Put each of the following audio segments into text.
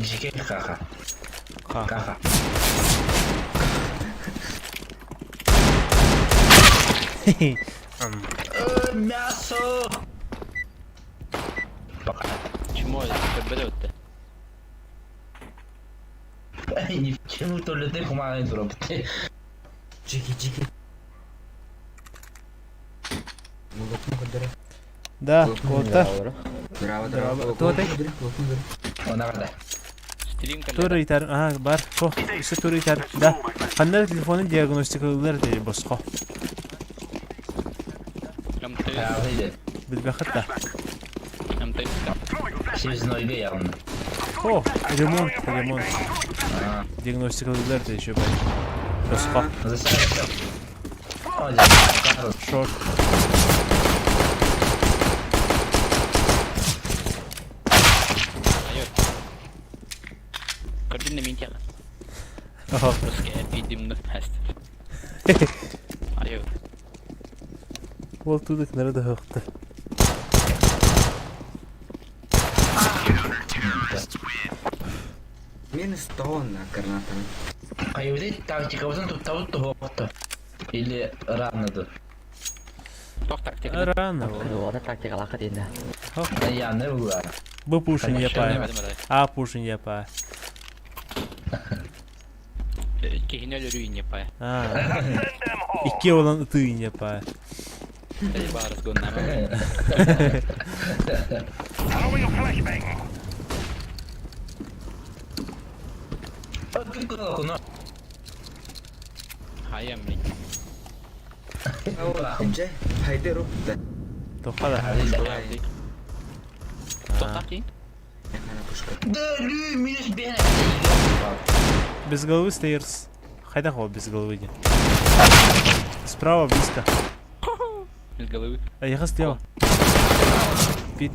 Дьикэй хаха. Ха. Каха. Мясо! Пока. Чмо, көрбөтө өттө. Ни в чем туалеты куманы туропты. Джики, джики. Молотну көрдөрө. Да, куота. Браво, браво. Туотай. Она Стрим Тур ыйтар, ага, бар, хо, өссө тур ыйтар, да. Ханна телефонун диагностикалыылар дии босхо. МТ. Билбэхит да. МТ. Связнойга явно. О, ремонт, ремонт. Диагностикалыылар дии еще бар. Босхо. Шорт. Көрдүн да мин тиэҕэ. Ол тудык нары да хохты. Минус тонна гранатами. Хайври тактикабытын туттабыт туһуохта. Или рано ду. Тох тактика. Рано. Дуота тактикалаах диэнэ. Яны була. Б пушин япа. А пушин япа. Киһини өлөрүү иньепа. Икки olan ытыы иньепа. Баарыс гоннама. Хайам ми. Дьэ, хайда рупта. Тохала. Тохтахти? Да, лю, минус бен. Без головы стейрс. Хайда хо без головы иди. Справа близко. Без головы. А я слева. Пит.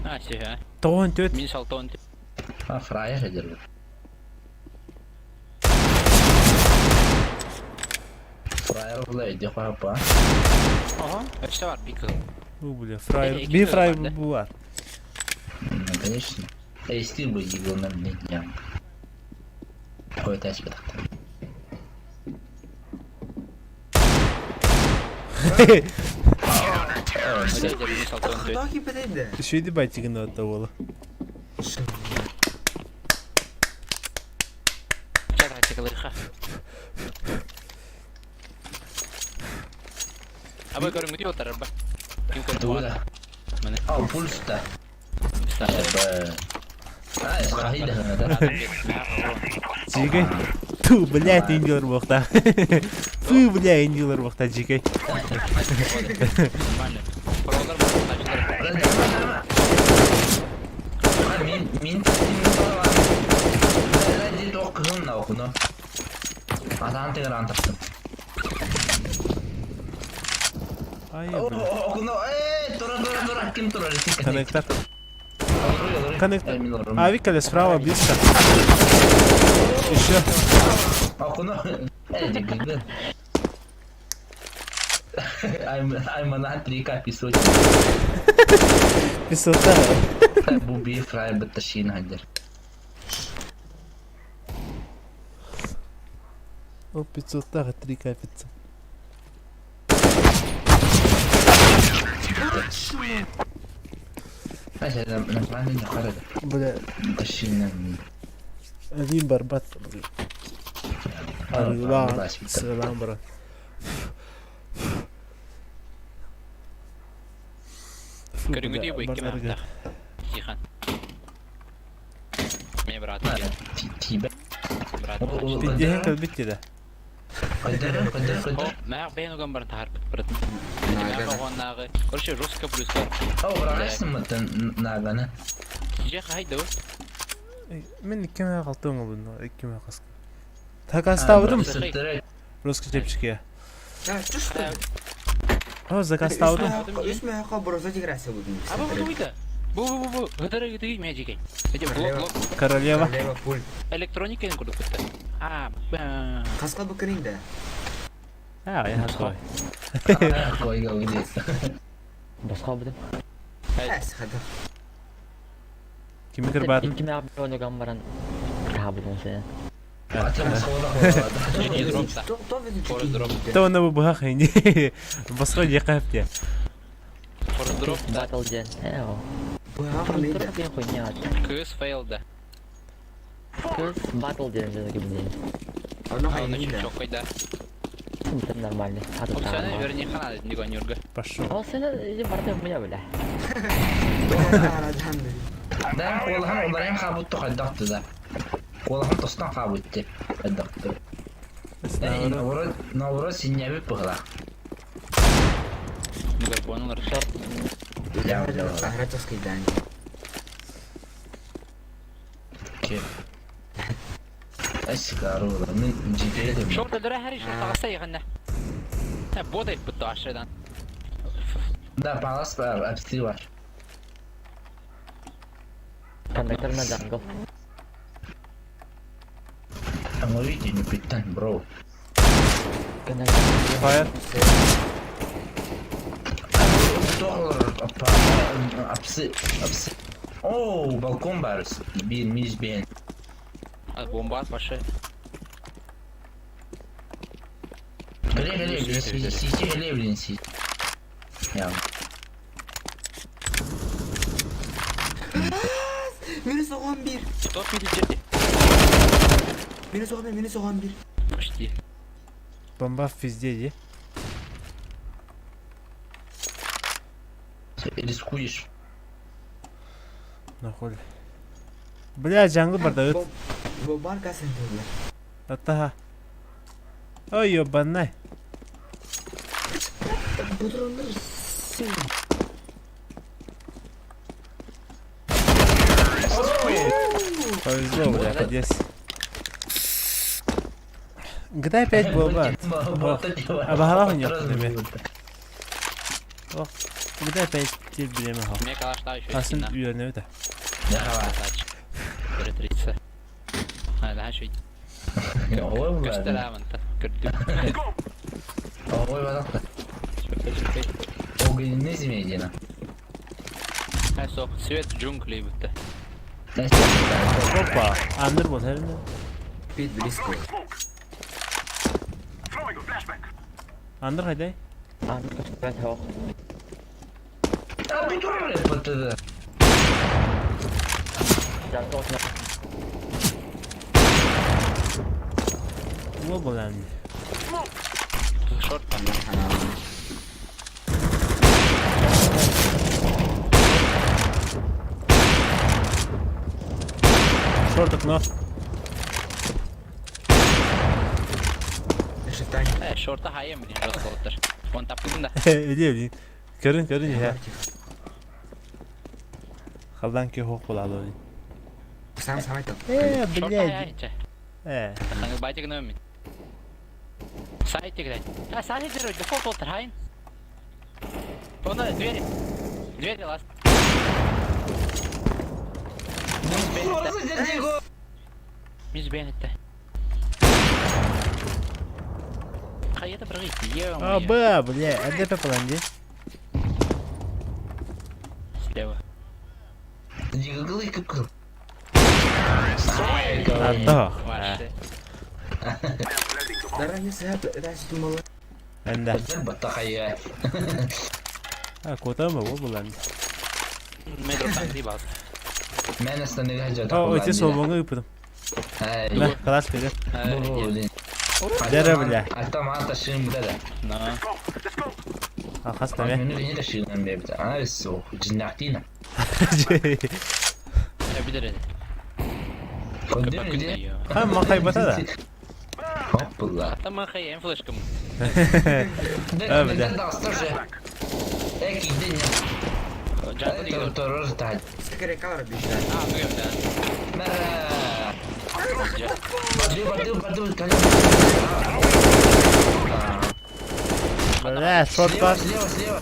А, сега. Тоон төт. Минус алтон. А, фраер эдер. Фраер була иди хапа. Ага. Өстө бар пик. У, бля, фраер. Би фраер буар. Ну, конечно. Эй, стил бы его на мне дням. Ой, тәс бітақты. Токи бітеді. Шүйді байтигін атта бола. Абы көрүңү отар ба. Ким көрүп Тугуда. Міне. Ау, пульс-та. А, Жигей. Ту, блядь, индилер боқта. Фу, бля, индилер боқта, жигей. Нормально. Пролар Мин мин Атаан тегер антаптым. Ай, бля. Окуно, э, тура тура тура, ким тура? Коннектор. Коннектор. А, Викаля справа, близко. Еще. Окуно. Э, диггин. I'm I'm an 3К писать. Писота. Буби фраер бетташин хадер. О, 500 три капица. Бля, один барбат. Арылаан, сылаан баран. Фу, Көрүңү бля, дии бу икки бардарга. маахтах. Тихан. Мен брат. Брат. Пиздеһин кэлбит дии Қайдары, қайдары, қайдары. Маа бэйэн уган баран тахарбыт брат. Маа Короче, русска плюс бар. Ау, бұрағайсың мы наганы. Же хайда. Мен икки маа қалтың бұны, икки маа қасқы. Такастабыдым. Русский чепчике. Да, чувствую. О, закастабыдым. Үс мөһөкө бросать играться будем. А бу бу бу Бу бу бу бу. Гытыры гытыры мен жеке. Эти блок блок. Королева. Королева пуль. Электроника курдук битте. А, Хаска бу киринде. А, я хасқой. Қойға өйде. Босқа бітім. Әс хада. Кими кырбаатын? Икки мээҕ оонньоон баран таһаабытын сен. То онно бу быһах ини. Босхо диэххэ сөп диэ. Фордроп да. Батл диэн. Ээ о. Быһах диэн хуйня. Кыыс фейлда. Кыыс батл диэн дьон Ону хайыына. Чоккайда. Это нормально. Опсаны вернее хана дигонюрга. Пошел. Ол сена иди барда меня бля. Да, куолаһын уларыйан хаалбыт хайдах да. Куолаһын тостон хаалбыт хайдах. Наоборот, наоборот синньэбит быһылаах. Микрофон улар. Ахратовский дань. Эскару, мин жидеdim. Шорт өлөрө хари шорт таҕыста иһэннэ. Бодай бутта ашыдан. Да, палас бар, апси бар. Коннектор на jungle. Аңлавите, не питан, бро. Коннектор. Fire. Апсы, апсы. О, балкон бар. Bir miz ben. Бомба башы. Эле, эле, сити, эле, блин, си. Я. Минус 11. Топ мид жерде. Минус 11, минус 11. Почти. Бомба в пизде, ди. Рискуешь. Нахуй. Бля, jungle бар да ыт. Бомбар касын тула. Аттаха. Ой, ёбанай. Будрондар сен. Повезло, бля, пиздец. GTA 5 буолбат. А баһалаах ньох неме. Ох, GTA 5 тир билеме хо. Мне калашта еще. Асын үйренебит. Перетриться. А, да, еще. Көстөр Көрдүм. Ой, бадақта. Огненный змея. Соқ, свет джунглей бітті. Опа, андыр бол herinde. Пит близко. Андыр хайдай. Андыр көстөрбөт хоох. А, бутур пытыды. Jungle Ол бол әмді. Шорт Шорт окно. Шитань. Шорта хайым блин, жестко оттыр. Он таптыгын да. Эде блин. Көрүн көрүн я. Халдан ки хоқ болады блин. Сам сам это. Э, Шорта блядь. хайым. Э. Хангы байтик нөмін. Сайтик дай. А, сайтик деру, дефолт оттыр хайын. Оны двери. Двери лаз. Миз бенетте. Хайда бір А, б, бля, АДП планди. Слева. Дигаглы кып Ато. Вообще. Дара не сәп, рәс думала. Энда. Баттахая. А, кота ма ол булан. Метро там бас. Мен астана жата. О, өте солбоңа ыпыдым. Мә, класс бере. Дәрі, бля. Ата ма ташым да. На. А, хаста ме. Мен не ташым бебит. Ана со, жинактина. Билер. Ха, мақай бата да. Хопла. Там махай флешкам. А, бля. Да, стоже. Эки день. Жатын Торор та. Скорее калар бишта. А, ну да. Мара. Баду баду баду кале. Бля, шорт бар. Слева, слева.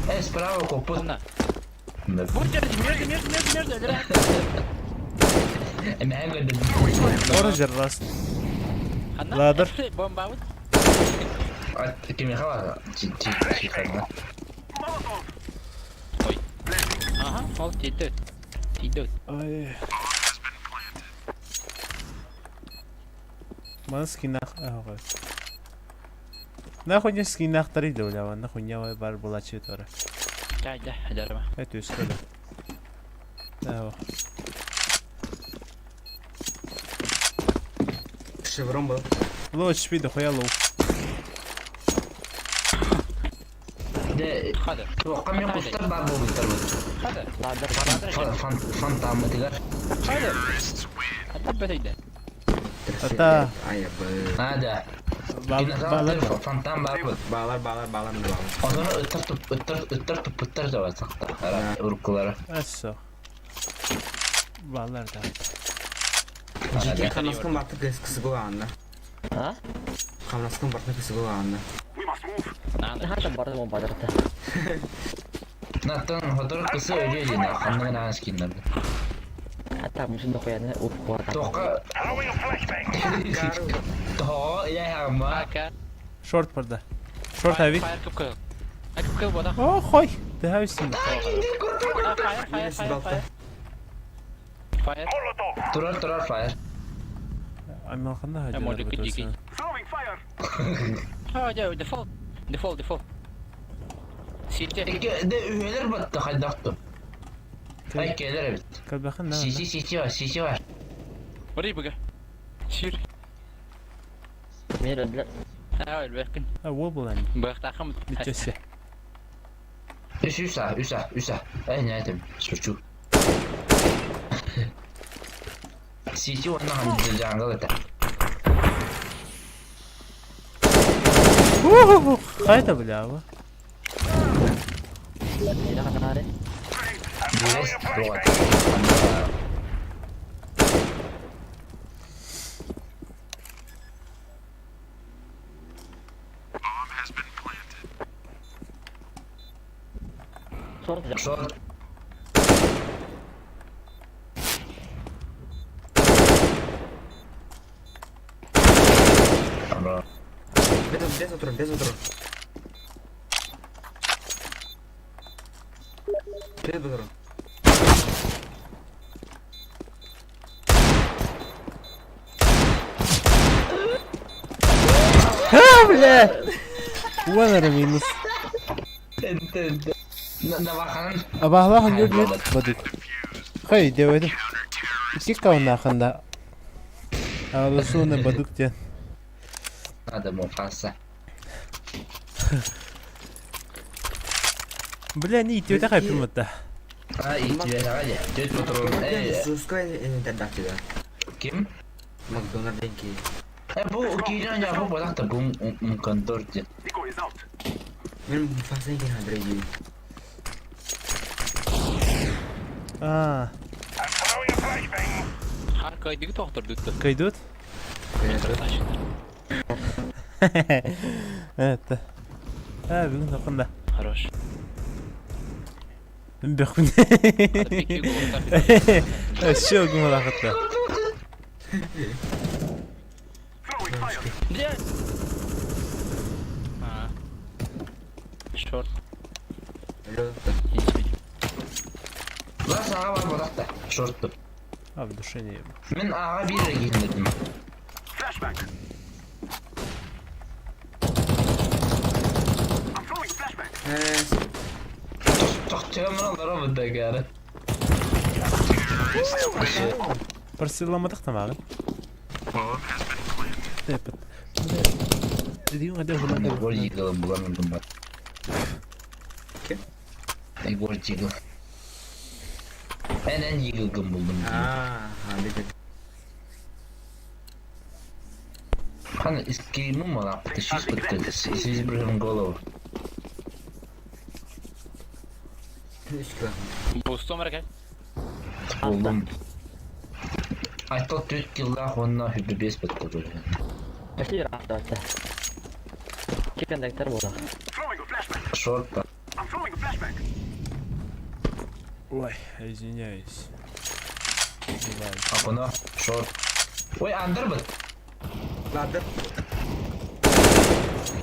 Э, справа копут. На. Бургер, между, между, между, между. Оранжер рас. Ладыр. Бомба вот. Кими хала? Чи чи чи хала. Ой. Ага, ол тиді. Тиийдэ. Ой. Маны скинах аҕа. Нахуй не скинахтары да бля, нахуй не бар булачы тора. Да, да, дарма. Это үскөлө. Да. Шеврон был. Лоу HP дохуя лоу. Дэ Хада. туохха эмиэ кустар баар буолбуттар бу. Хада. Ладер. Фонтаммытыгар. Хада. Хада бөтөйдө. Ата. Ай, б. А, да. Балар. Фонтан баар бу. Балар, балар, балар, балар. Онон ыттар туп ыттар ыттар туппуттар да сахта. Уруккулара. Ассо. Балар да. Жеке хамнаскын барты кысы анна. А? Хамнаскын барты кысы анна. Надо. Хата барды мон бадарта. Наттан хотор кысы өлүө диэн ханныгын аан скиннерdi. Хата мусун дохуяны уркуата. Тоққа Тоққа я хама. Ака. Шорт барда. Шорт ави. Фаер кып кыл. Кып кыл бода. О, хой. Дэхависин. Фаер, фаер, фаер, фаер. Фаер. Турар турар фаер. Амалхана Я может, дикий. А, да, дефолт. Дефолт, дефолт. Сите. Де үһелер батты хайдактым. Ай келер эбит. Калбахан на. Сиси сити бар, сити бар. Рыбага. Сир. Мен бля. А, бәкин. А, вол булан. Бактахым. Ничего Үс үс а, үс а, үс а. Эй, не этим, шучу. Сити онна ханды жаңгыл это. Хайда бля, а. Ира хатаре. Бирес дугат. Шорт жак. Шорт. Бро. Без, без отру, без отру. Без отру. А, бля. Уанара минус. Навахан. Абахлахан юр бадык. Хай, девайда. Икки каунаханда. Аласуна бадык тен. Надо муфаса. Бля, не идти такая пимата. А, и тебе давай. Тетя патрон. Эй, Сускай интернет да. ким? Макдональд деньги. Э, бу киирэн я бу бодакта бу контор ден. Мен муфаса деньги хандрей. А, Хар кайдыгы тоқтыр дүтті. кайдут? Это. А, бүгін тақында. Хорош. Бөхүн. Шо гумалахатта. Где? А. Шорт. Лас аға бар бодакта. Шортты. А, в душе не. Мен аға бир кииндедим. Тохтемралара быдагары. Парсиламадық тамағын. Тепет. Дедиң гадә гуман. Егор Дигл буламын думбат. Ким? Егор Дигл. Мен эн Диглгын булдум. А, а, Хан искейму мала, ты шиш бітті, сіз бір голову. Бустом ракет. Булдум. Айтал төт килла онна хүбі бес бітті бөлген. Пошли рафта. Кикендектер болда. Шорт па. Ой, извиняюсь. Апына, шорт. Ой, андыр біт. Ладно.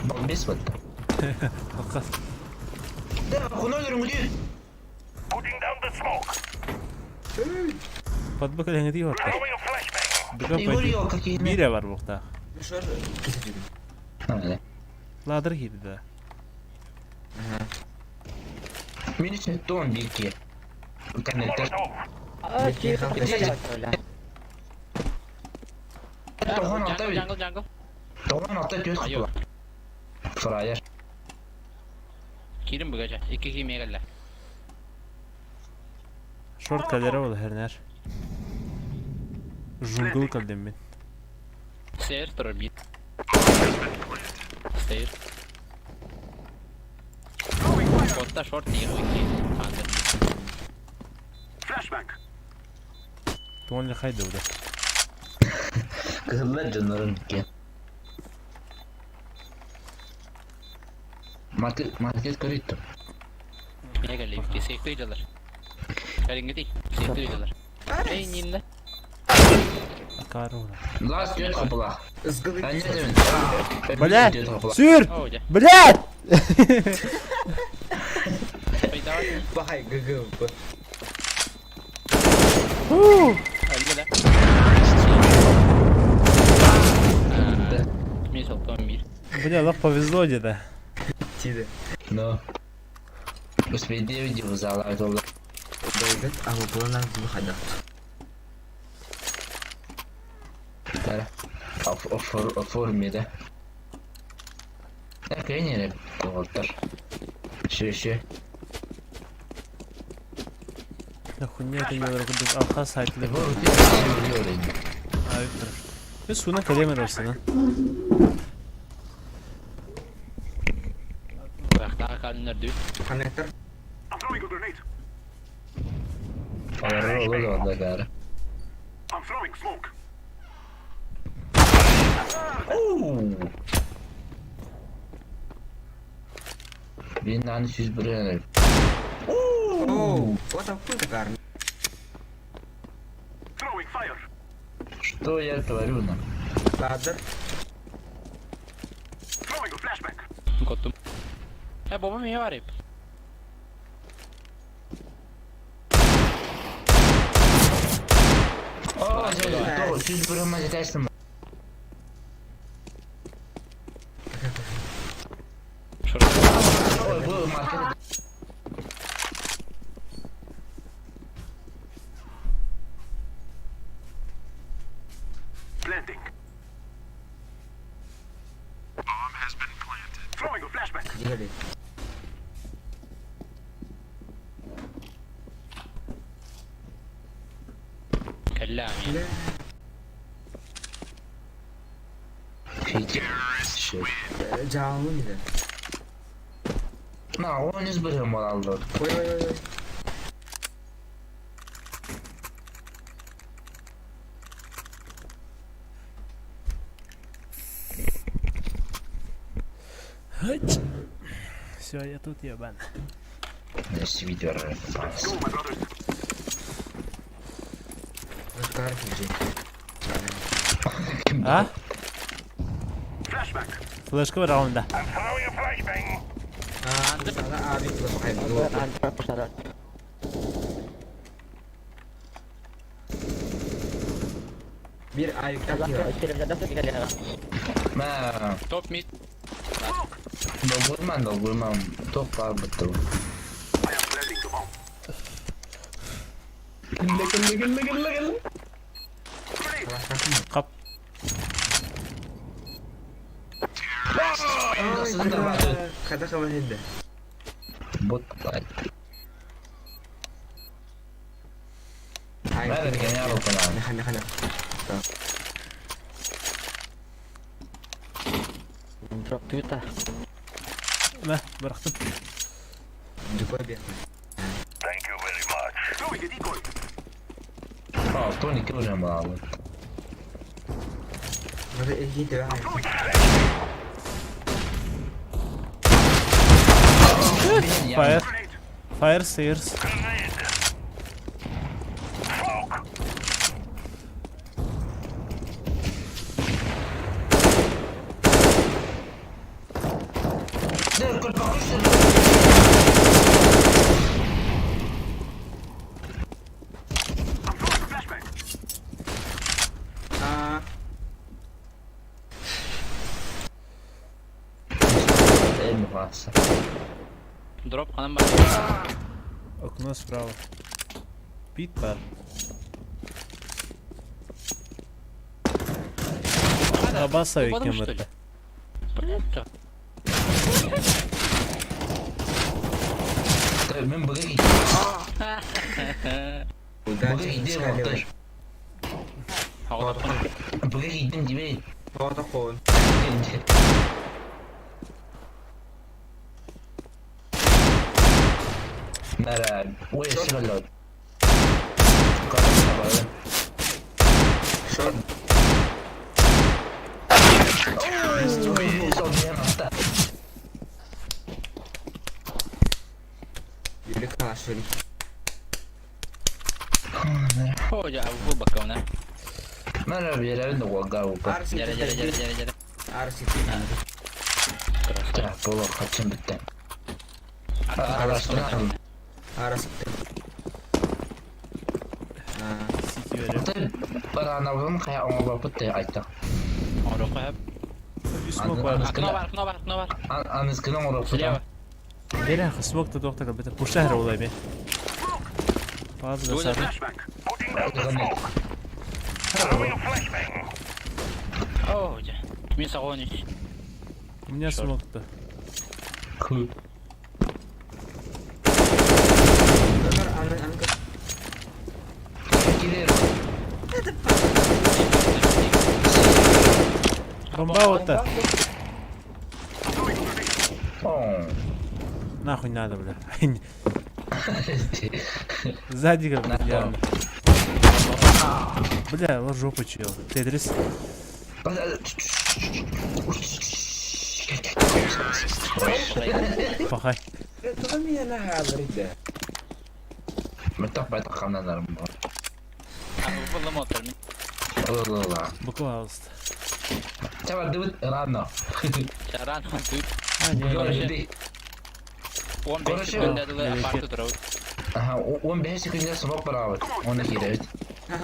Бал бес бітті. Алқас. Да, хуна өлерің үде. Подбы кэлэҥэтии ортор. Быга биир бар буохтаах. Ладыр киирдэ. Мин 71 киһи. Коннектор. 96 бит. Jungle, jungle. 96 түөрт Айо. хапыла. Фраер. Киирин быгача. Икки киимиэ кэллэ. Шорт кэлэрэ ол хернер. Жунгл кэлдим мин. Стейр турар биир. Стейр. Шортта шорт диир икки. Андер. Туон хайда да. Кыһыллар дьоннорун икки. Маркет маркет көрүттүм. Миэ кэллэ икки. Сейфтей дьалар. Кэлиҥҥитий. Сейфтей дьалар. Эй, ниннэ. Каруна. Лас түөрт хапыла. Анне Блядь! Түөрт хапыла. Сүр! Оо, дьэ. Блядь! Пайдават. Бахай ГГ. Фу! Өлгө да. Мин солтон биир. Бля, лох повезло где-то. Тиде. Ну. Успей видео залазил. Дойдет, а выполнен выхода. Оформи, да? Так, не болтар. Шү-шү. Да хуйня это не курдук алха сайтлы. Айыптыр. Biz суна кэлемер olsun. Бахтаа калыннар дүү. Коннектор. Алар olur orada gari. Oo. Bir tane süz buraya. Оу, what the fuck, Карн? Что я творю на? Ладер. Коттум. Э, боба миэ бар эп. Aa, süz buraya yetersin. Шорт. Bu market. Дигали. Кэллэ миэ. Şu. Жаалын иде. На, он из buraya mal aldı. Ой, ой, ой, ой. Все, я тут ебан. Здесь видео. А? Флешка бар раунда. Bir ayıkta Мә, Топ мид. долгурман, долгурман. Топ бар бітті. Кілі, кілі, кілі, кілі, кілі. Кап. Хата хабар Бот. Бәрі гениал окунан. Хана хана. Мә, бырахтым. Дукой бе. А, Тони уже мало. Надо идти давай. Fire. Fire stairs. Ватса. Дроп ханан бар. Окно справа. Пит бар. Абаса Тупадым, что ли? кемерде. Блядь. Мен быга киирдим. Быга Удачи, киирдим оттор. Аҕа Быга киирдим дибей. Тоҕото хоон. Мара, ой, сыгаллот. Шорт. Юрий Калашвили. О, я глубоко, да. Мара, биэрэн уолга Арси Дяря, дяря, дяря, дяря, дяря. Арси Так, боло хачым битте. Арастан. Арси. Сити верем. Ты баранабын кая оңобапыт те айтта. Ороху. Смок бар. Окно бар, окно бар, окно бар. Аныскын оңобапыт. Слева. Бера смок та доктор бит. Пушар олай бе. Базы да сар. О, где? Мисагонич. У меня смок-то. Бомба вот так. Нахуй надо, бля. Сзади как бы явно. Бля, вот жопу чел. Тетрис. Пахай. Мытак байтак камнанарым бар. А, был мотор. Ла-ла-ла. Буквалст. Чаба дыбыт рано. Рано тут. А, не, не. Короче, 15 Короче, секунд дала апарту дроп. Ага, 15 секундда смок барабыт. Оны киребит. Гал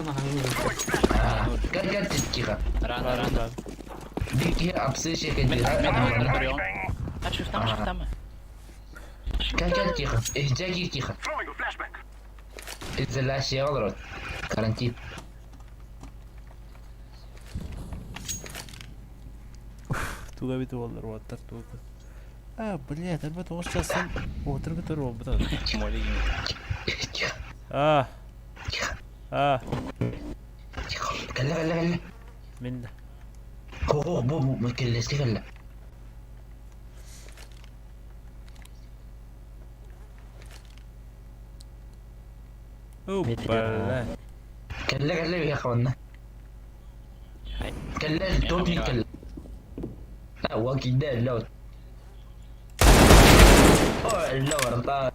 гал тиха. Рано, рано. Бики апсы шекен. Мен мен прием. А что там, что там? Гал гал тихо. Жаги тихо. Изоляция олорот. Карантин. Туга бит олар, ваттар туга. А, блядь, ребята, вот сейчас он... О, ребята, робот. Тихо. А. Тихо. А. Тихо. Кэллэ кэллэ кэллэ. Мен. О, бу бу кэллэски кэллэ. О, бля. Кэллэ кэллэ бия хаванна. Кэллэ топни кэллэ. А, вакида лот. О, лорда.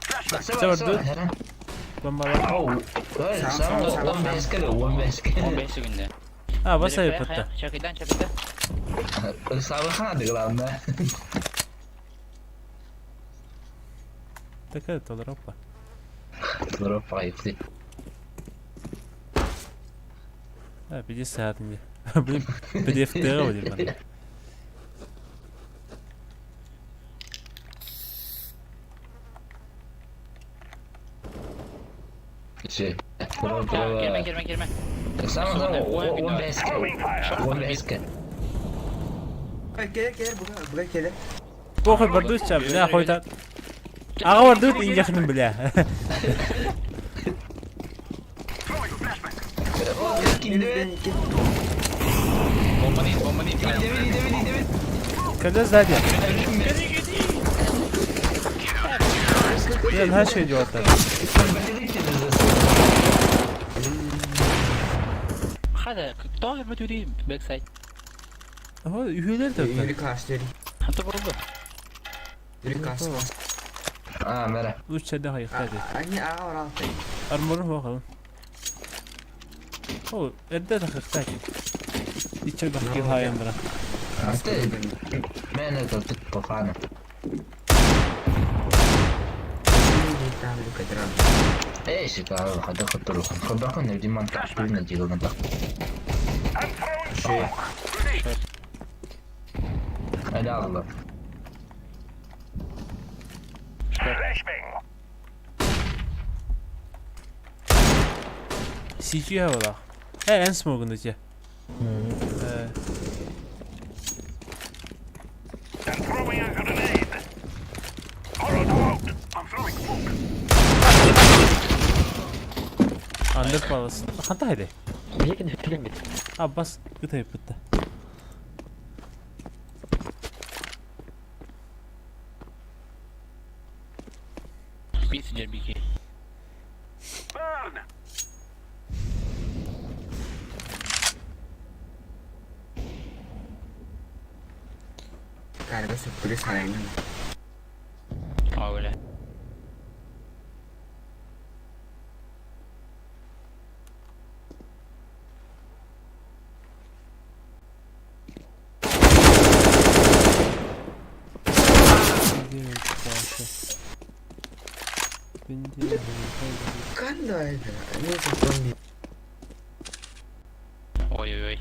Бомба. Оу, сам 15 кэллэ, 15 кэллэ. 15 секунд. А, басай пытта. Чакайдан, чакайдан. Сабы ханады главное. Такая толропа. Толропа, если. А, 50 мне. Блин, PDF блин. Şey. Girme, girme, girme. Сам сам 15 кэллэ. 15 кэллэ. Келер келер буга буга келер. Похуй бардуча, бля, хуй так. Ага бардут инжахнын, бля. Бомба değil, bomba değil. Когда сзади? Я знаешь, что идет так. Hadi, кто бөтүри бэксайд. Ого, üyüler de Юрий Калашвили. Ханты болды. Юрий Калашвили. А, мера. Лучше да хайықтады. Они аға оралты. Арморын bakalım. О, эрдэ тахыктаки. Иче бахки хайын бра. Ты, мен это тут похана. ايش تعال حدا خط الروح خبركم نبدي ما نتعقلنا نجيلو نتعقل لا الله. CG хавалах. Э эн смогун дии. Э Андер Palace. Ханта хайдай? Биһиги нүтүлэммит. Аббас ытайыппытта. Бис дьэрбики. Карга сюрприз харайнын. О, бля. Канда это? Не зомби. Ой-ой-ой.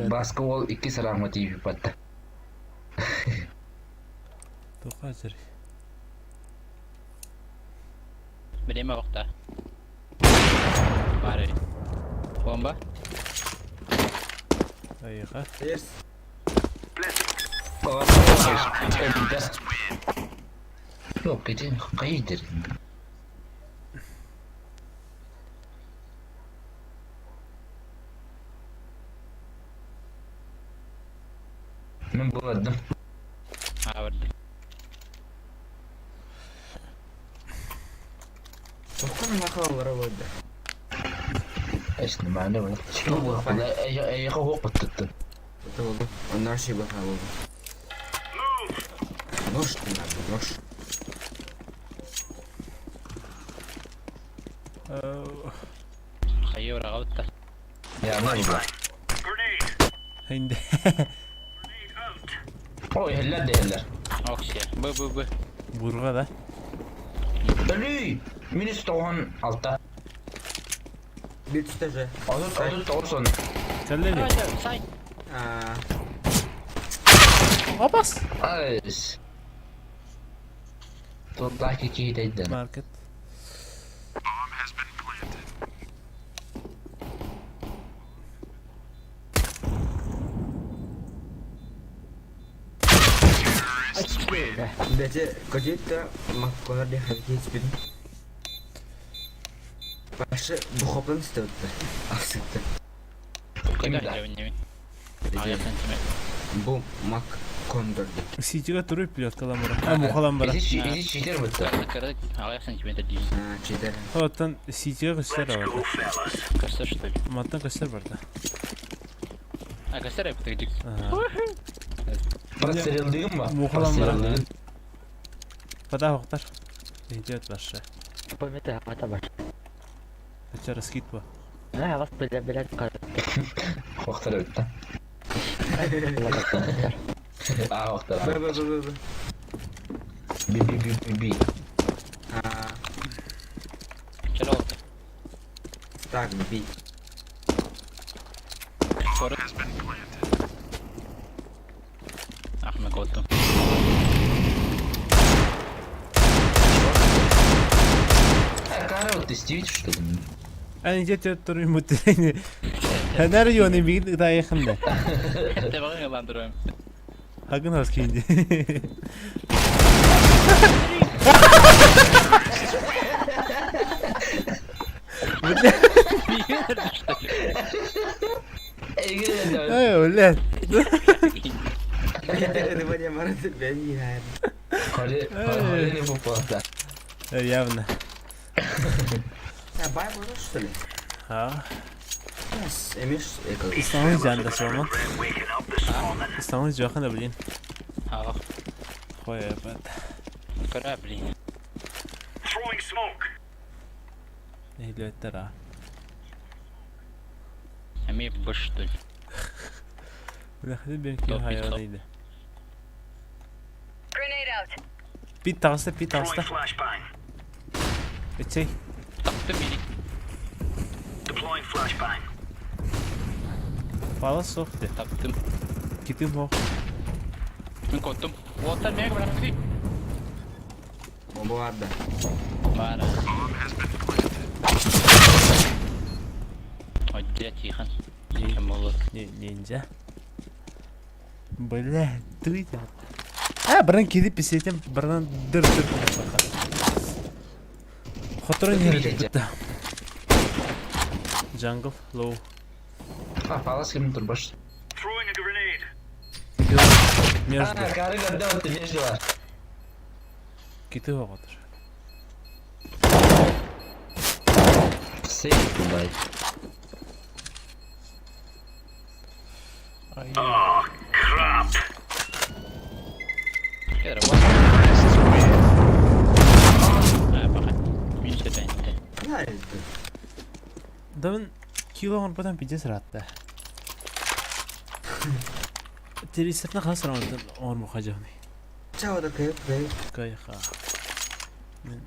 Баска ол икки сараҥҥа тиийбиппэт. Тоха сир. Время вахта. Бары. Бомба. Айыха. Yes. Yok gece kayıdır. Мен буладым. А, барды. Тоқтан мақалалары болды. Эсне мааны бар. Эйха хоқпыттыттын. Это болды. Оннар ши баха болды. Нож надо, нож. Хайы ұрағауытта. Я ну була. Хинде. Ой, хеллер де хеллер. Окси. Б, Б, Б. Бурга да. Өлүй! Минус 96. Bir tutajı. Отут отут тоғыз он. Кэллэри. Сай. Аа. Абас. Айс. Тутлаки кейдейден. Маркет. Бәте кредитті макколар де харекет етпедім. Башы бұқаплан істеуді. Ақсықты. Кайда не А, я сантиметр. Бу маккондор деп. Ситига туруй плеткалан бара. А мухалан бара. Изи читер бітті. Кырык, алая сантиметр дейін. Аа, читер. Оттан ситига көстөр бар. Костер, что ли? Маттан көстөр бар да. А, костер я подойди. Прострелдигім ба? Мухалан бара. Пада хоқтар. Идет башы. Помните, ата бар. Ача раскид ба. На, вас биле биле кар. Хоқтар бітті. А, хоқтар. Б, Б, Б, Б, Б. Би, би, би, би, би. Аа, Чара oldu. так, би. Скоро. Ахмед oldu. Кара вот тестивить, что ли? Ани жет туруй мутрени. Ханар юны бигит тайхында. Te bakın yalandırıyorum. Хагын хас кинди. Ай, блядь. Это мараты бен Холи, холи не попала. Явно. А, бай было, что ли? А. Yes, эмиш эко. Истаны жанда сомон. Истаны жохана, блин. А, Хуя, бат. кора, блин. Нехилеттер а. Ами быш, что ли? Бля, хadi бен ким хайванıydı. Grenade out. Бит таҕыста, бит таҕыста. Эчей. Taktı beni. Пала соқты. Таптым. Китим хох. Мин куоттум. Уоттар миэхэ бырахтыы. Бомба бар да. Баар. Ой, Тихон. Тихон буолуо. Ниндзя. Бля, ты А, баран кирип писетем, баран дыр-дыр Хоторон иһэр Jungle, low. А, палас ким турбаш. Между. А, кары когда вот между бар. Киты оҕотор. Сейф тулай. Кедр, вот. А, пока. Минус это. Да, это. Да мен кило оҥорботом пиздец ыраатта. Телевизорна хас оҥорбуха дьоһунай. Чао да кайып кайып. Кайха. Мен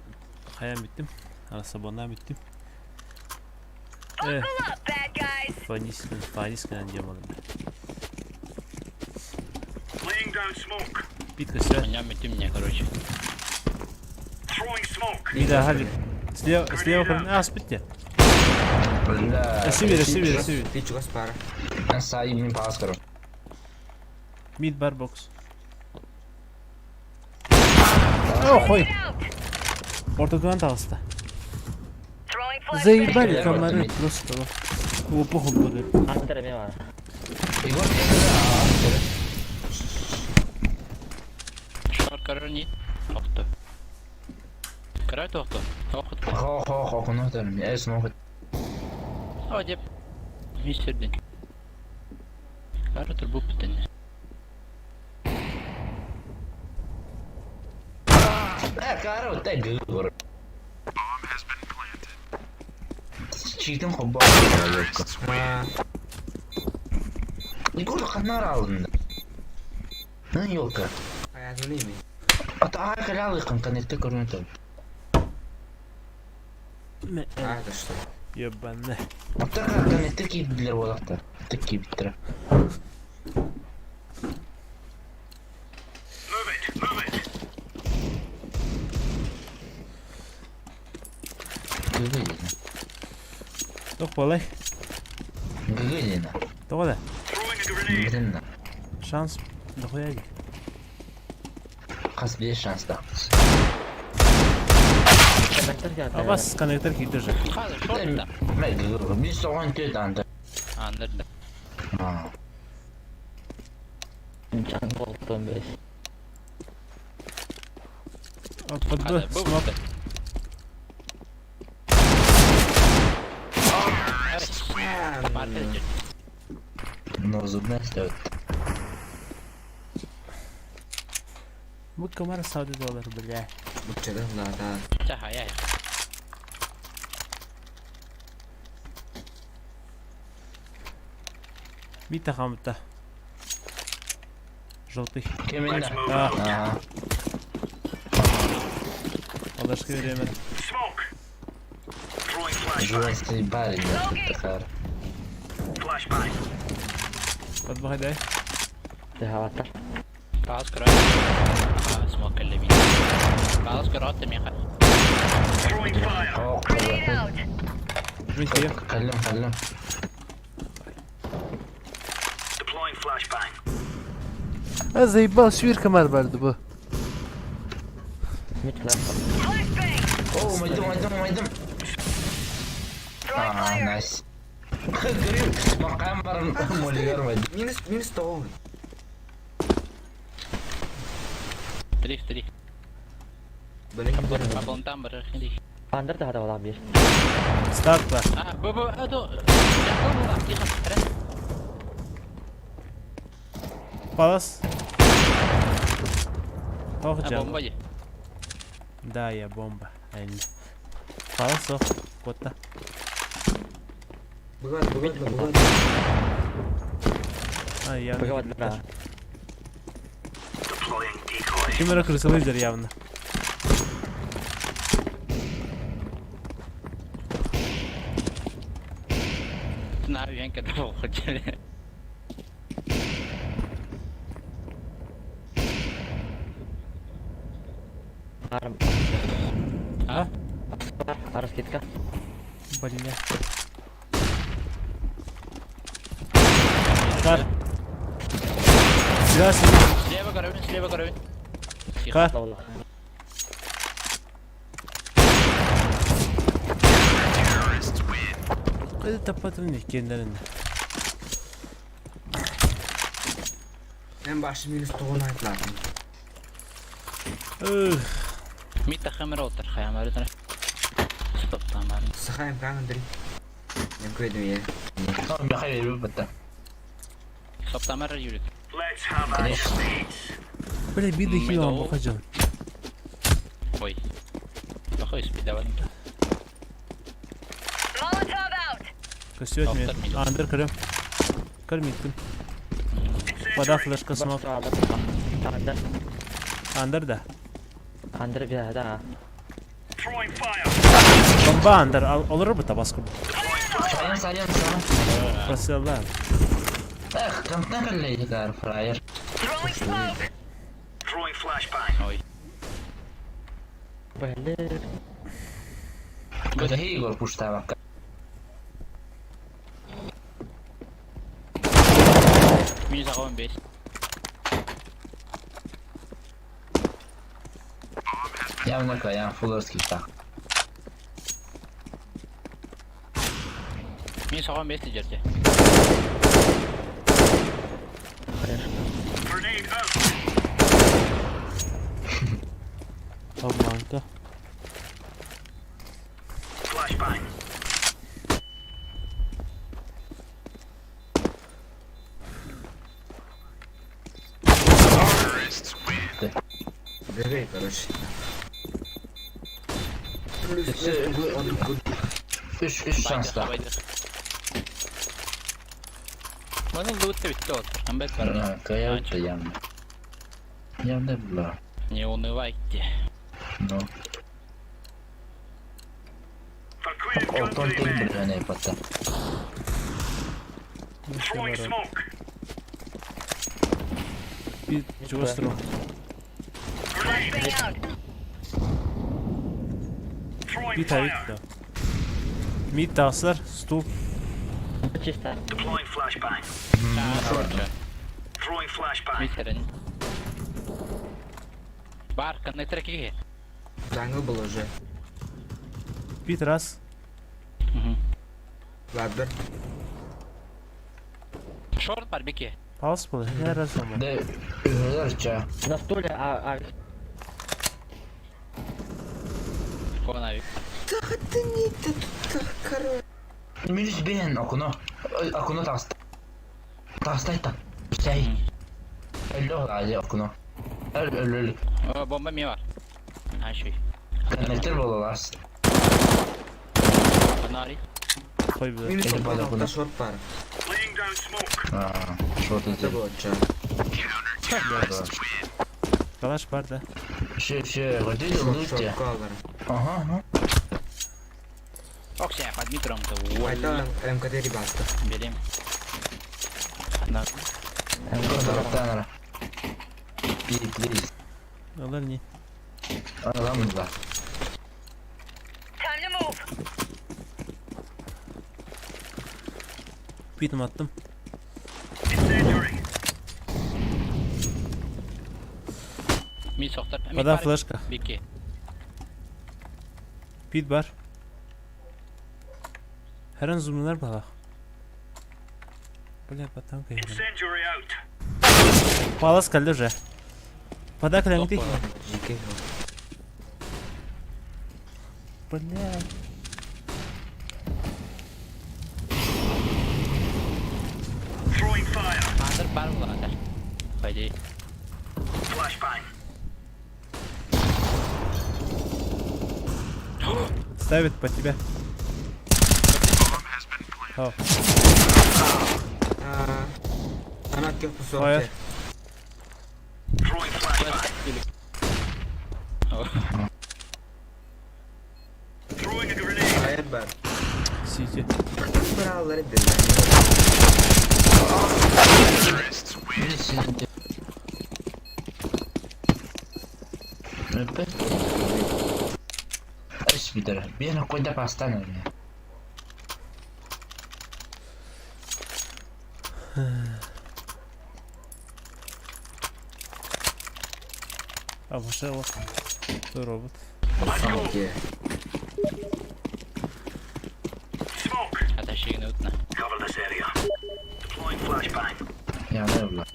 хайан бүттүм. Арасабоннан бүттүм. Э, фанис, фанис гынан диэмалым. Питка сюда. Меня мети мне, короче. Мида, хали. Слева, слева, а, спите. Бля. Север, север, север. Ты чего спара? Сай мен палас көрөм. Мид бар бокс. О, хой. Ортотунан таҕыста. Заебали комары просто. О, похуй будет. Андер эмиэ баар. Егор, Шор корни. Охто. Край тохто. Охот. Хо хо хо куну төрүм. Э, смог. О, деп. Мистердин. Кара турбу бүтүн. Э, кары вот так гөр. Читин хобба. Егор канар алдында. Ну, елка. Hayatını mi? Ата ай калялы коннекты көрүнөт. А, это что? Ебаный. Ата коннекты кийдилер болакта. Тик кийбиттер. Гүгү Тох балай. Гүгү Тоҕо да. Билин. Шанс дохуя ди. Кас беш шанс да. Коннектор кэлэн. Абас коннектор киирдэ же. Хазы шорт да. Мэ гүгү. Бир согон төт анда. Андер да. А. Jungle 15. Под Б, Хазы бу смок. Маркет. Но зубная стоит. Бу комар сауды доллар, бля. Бучада, да, да. Ча хая. Бита хамта. Желтый. Кеминде. А, А. алашка время. Жуасты барин такар. Под Б дай. Тыһаабаттар. Пас край. А, смок кэллэми. Пас край миха. О, Мин Каллым, каллым. А заебал, свир комар барды бу. Мид флеш. О, майдым, майдым, майдым. А, найс. Грил, макам барым молигар майдым. Минус, минус 100. Три в три. Блин, Паблон там бар хинди. Андер тыһата буолар биир. Старт бар. А, бу бу а до. Жакыл була тихо. Палас. Ох, А джам. бомба ди. Да, я бомба. Палас, ох, кота. Бывает, бывает, бывает. А, явно. Быгабат да. Кимера крысолызер явно. На венка да хотели. А? Раскидка. Бля. Кар. Здравствуйте. Слева горовин, слева горовин. Кар. Таппатым иккиэннэрин. Эн башы минус тоҕун айтлаатым. Митта хамер отыр хаямары. Стоп тамары. Сахайым каң Андрей. Мен көйдім е. Михаил бітті. Стоп тамары Юрик. Конечно. Бля, биде хилам бахаджан. Ой. Плохой спидаван. Көсөт мен. Андыр кірім. Кірмейттім. Вода флешка смок. Андер. Андыр да. Андер бия да. Бомба андыр. Олар бы табасқы. Сарян, сарян, сарян. Просила. Эх, контент лейдер, фраер. Ой. Бля. Көтәһи Игорь пуштабакка. Минус агон бес. Явно каян фуллерский так. Минус агон бес жерде. Обманка. Бегай, короче. Үш, үш шанста. Маны лутты битте отыр. Амбет бар. Кая өтті явно. Явно было. Не унывайте. Ну. Отон тел бір патта. Би чувствую. Би тавит да. Мид тасыр, стул. Чисто. Митерин. Бар, коннектор киге. Жаңы был уже. Бит раз. Ладно. Шорт бар беке. Паус был. Я раз ома. Да, үрелер ча. На стуле, а Конавик. Минус бен окуно. Окуно таста. Тастайта. Сей. Өлі ғали окуно. Өл, өл, өл. Бомба ми бар. А шүй. Коннектор болалас. Нари. Қой бі. Минус Это тоқсан бада алты бұны. шорт бар. А, шорт Это өте. болады ча. Калаш бар да. Ше, ше, өте Шорт, лутте. шорт калар. Ага, ага. Окся, под микром то. Айта МКД ребята. Берем. На. Тараптанара. Пи, плиз. Олар не. Адам да. Битім аттым. Ми соқтар. Вода флешка. Беке. Бит бар. Herан зумлар балах. Бля, потом Палас калды уже. Пода калаңды. Жеке. Бля. Андыр бар болады. Пойди. Ставит по тебе. О, Ана кеп Фаер. сорт. Фаер бар. Сити. Бір алар еді. Минус сити. Өппөт. Үс бүтэр. Биир койда пастан өлүө. А пошел. Робот. Где? Аташигин утна. Я не була.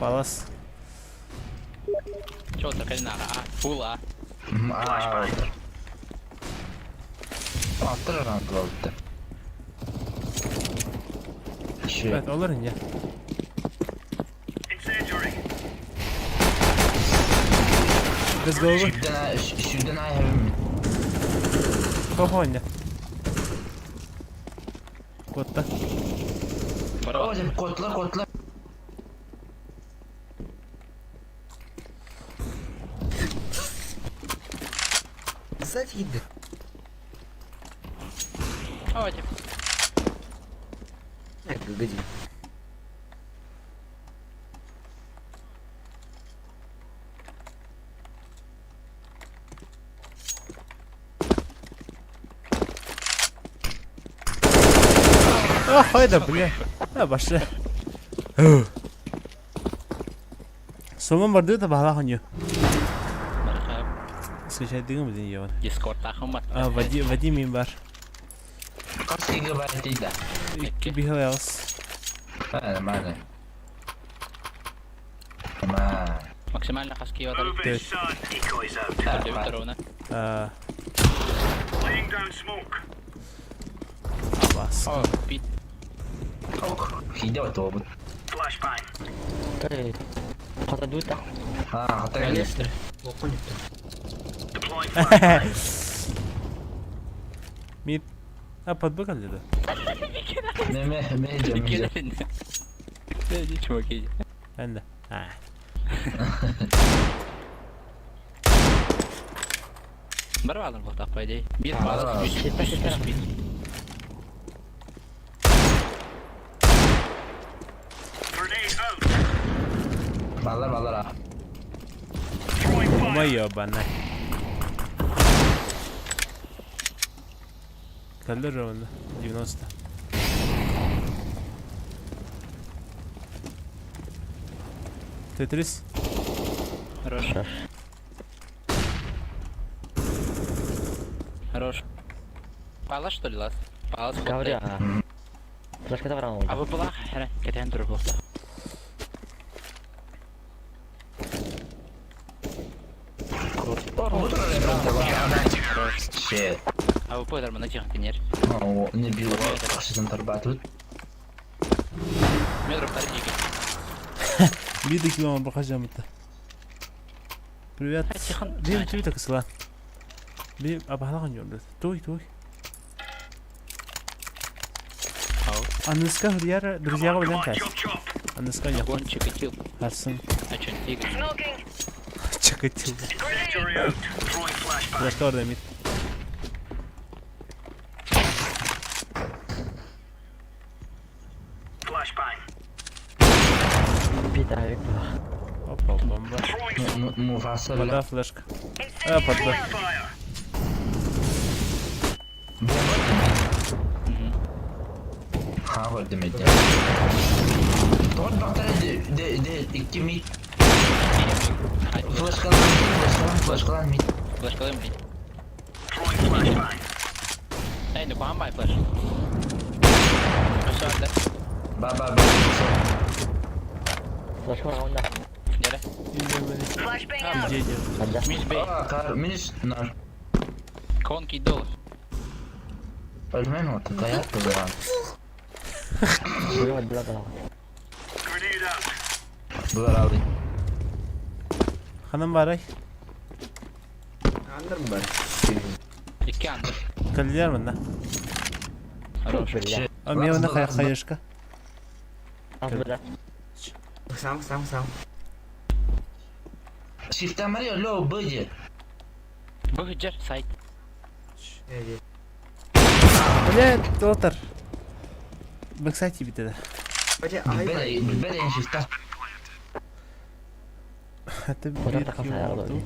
Палас. Чего только не надо, а? Фул, а? Аа. Аттыр раунд болду. Şu. Evet olur ya. Let's go. Şuradan ay hebben. Кохоня. Котта. Бро. Oğlum kotla kotla. Завидно. Давайте. Так, погоди. А, хайда, бля. А, башла. Сомон барды да бала хоню. Мархаб. Скачать дигем дин йон. Дискорд тахымат. А, Вадим, Вадим им бар. Kaç gigabyte değil de. Бихелс. Aynen aynen. Aman. Максимально хаски ватар. Төрт. ровно. А. Абас. О, пит. Ok. Hide otu bu. Эй, хата дута. Ha hatta geldi. Мид. А, подбегали да? Ne me me diyeceğim. Не, чуваки. Ben de. Ha. Барвалар был так, по идее. Бит, Барвалар. палас, бит, бит, бит. Ballar ballar ha. Ой, ебана. Калер он 90. Тетрис. Хорош. Хорош. Палас, что ли, лас? Палас, Говорю, а. Флешка забрал. А вы была? Хера, кетен тур был. Shit. А вы поэтому на тех контейнер. O ne bir o karşıdan tarbatut. Метров тардики. Биды километр бахажамыта. Привет. Тихон. Би тебе так сла. Би абахлаган ёрдө. Той той. Ау. Аныска хурьяра друзья билен кас. Аныска я Гон чикатил. Харсын. А чё, тигр? Чакатил. Флешка орда мид. Бита, вик Опа, бомба. Mufasa bile. Вода флешка. А, подда. Ha var demek ya. Doğru baktar de de de iki mi flash kalan flash kalan flash kalan mi Флеш калым бит. Эй, ну куамбай флеш. Все, да. ba ba ba Флешка раунда. Дере. Иди, Анда. Миш бей. Aa kar minis nar Конки дол. Ölmen o tıkayat da zaman. Бля, бля, бля. Duvar aldı. Ханам барай. Андер бар. Икки андер. Калдияр мында. Хорош. Бля. А мен оны хайышка. Бля. Сам, сам, сам. Shift'ten var ya low budget. Выходжер, сайт. Эди. Бля, доктор. Бэксайт битеде. Бача, ай, Bilbele bilbele shift'ten. Это Куда биир тахса киһи олорду?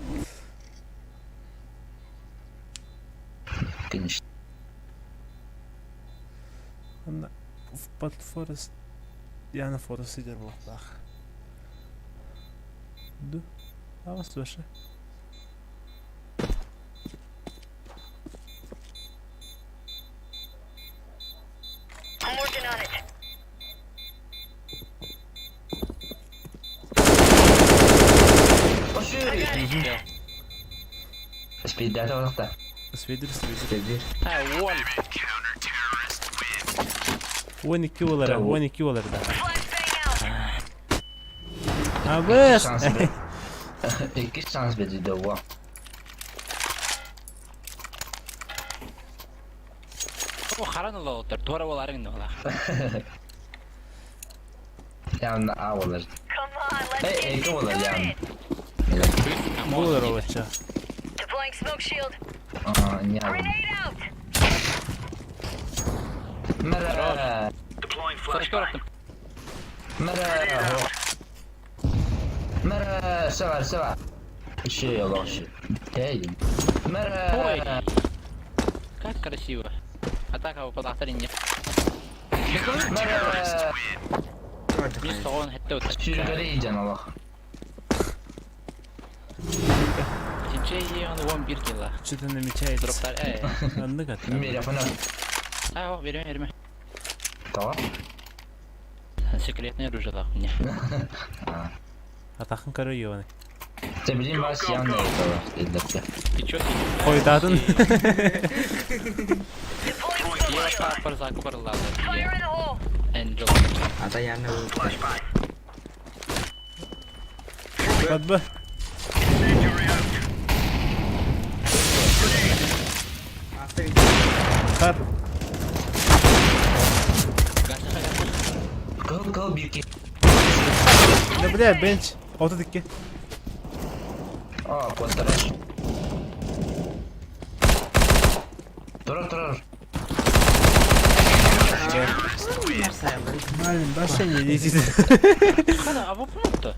Конечно. Онно под Форест Яна Форест сидер буолуохтаах. Ду? Аҕыс вообще. Спиддата олохта. Свидер, свидер. Свидер. А, уоль. 12 буолара, 12 буолар да. Абыс! Икки шанс берди уа. О, харан олоотор, туора боларың да Явно А болар. Эй, эки болар явно. Буолар олочча. Deploying smoke shield. А, не. Grenade out. Мара. Флешка Мара. Мара, сава, сава. Еще лошадь. Эй. Мара. Ой. Как красиво. Атака выпадахтар не. Мара. Мис тоҕон хэтте утар. Сүүргэрэ иден Аллах. Тинчей он вон бир килла. Что-то намечается. Дроптар э. Оннук аттар. Мегафона. А, о, береме, береме. Того? Секретное оружие лах мне. Атахын көрө йоны. Ты блин вас явно этого. Илдепте. Ты чё сидишь? Хойдатын. Deploying smoke Я shield. пар заку барлады. Fire in the hole. Angel. Ата явно Подбы. Хар. Кыл кыл бирки. Да бля, бенч. 32. А, костараш. Турар, турар. Блин, вообще не лезет. Хана, а вот то.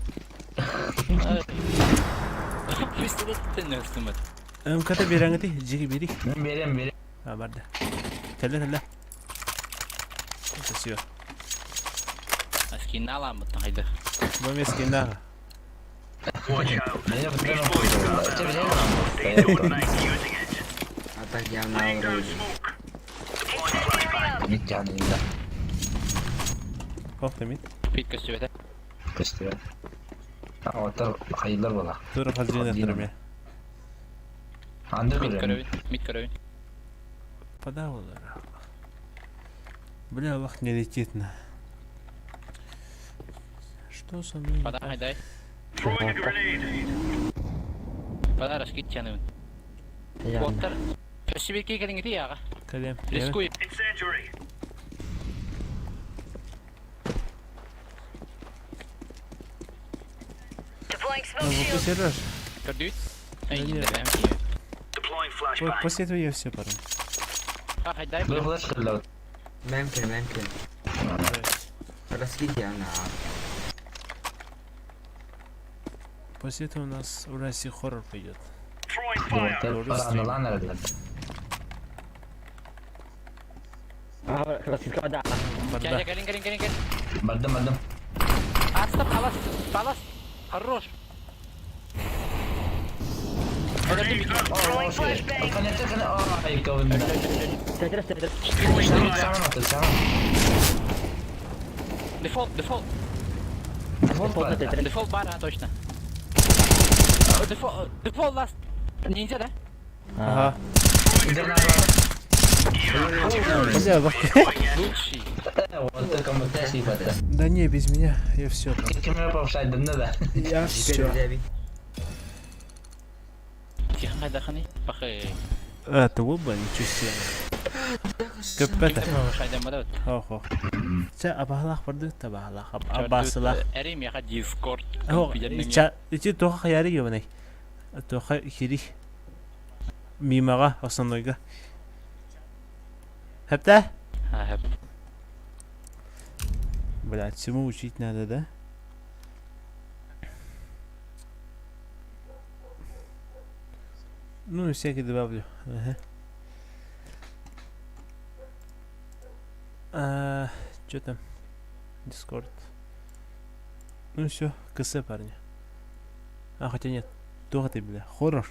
Пистолет ты өстүмөт. МКТ береңити, жиги бери. Мен берем, берем. А, барды. Кэллэ, кэллэ. Спасибо. Скин аламыт хайда. Бу эмиэ скиннааҕа. Меня постоянно Тебе Ата явно оружие. Incendiary out. Не тянет, да. Ох, тэмит. Пит көстүбэтэ. Көстүбэт. А, оттар хайылар була. Тура хазжина турмя. Анды Мид көрөм. көрөбүн, мид көрөбүн. Подавалар. Бля, Аллах не летит на. Что со мной? не Пода так? хайдай. Пода раскит тяныбын. Явно. Боттар. Өссүбекке келиңити яга. Кэлем. Рискуй. Deploying Ну, smoke shield. Сереж, Көрдүт. Да Эй, нет. После этого я все пару. А, хайдай. Бу флеш кыллар. Мөмкин, мөмкин. Раскид явно. После этого у нас в России хоррор пойдет. Аналан аралар. А, раскидка вода. Барда. Келин, келин, келин, келин. Бардым, бардым. Аста палас, палас. Хорош. О, ошо. Коннектор, коннектор. Ай, кого. Тетрис, тетрис. Саман отыр, саман. Дефолт, дефолт. Дефолт бар. Тетрис. Дефолт бар, а, точно. Дефолт, дефолт ласт. Ниндзя, да? Ага. Интернат. Бля, Аллах. Лучший. Вот кому теси бата. Да не, без меня. Я все. Кемера повышать, да да. Я все. Тихо, хайдаханы. Пахы. А, ты оба, ничего себе. Капета. Хайдан бадат. Ох, ох. Ча, абахлах барды, табахлах, абасылах. Эрим яха Дискорд. Ох, ча, ити тоха хаяри ёбанай. Тоха хири. Мимага, основнойга. Хепта? А, Блядь, всему учить надо, да? Ну, всякий добавлю. Ага. А, что там? Дискорд. Ну все, КС, парни. А, хотя нет. Туох ты, бля. Хоррор.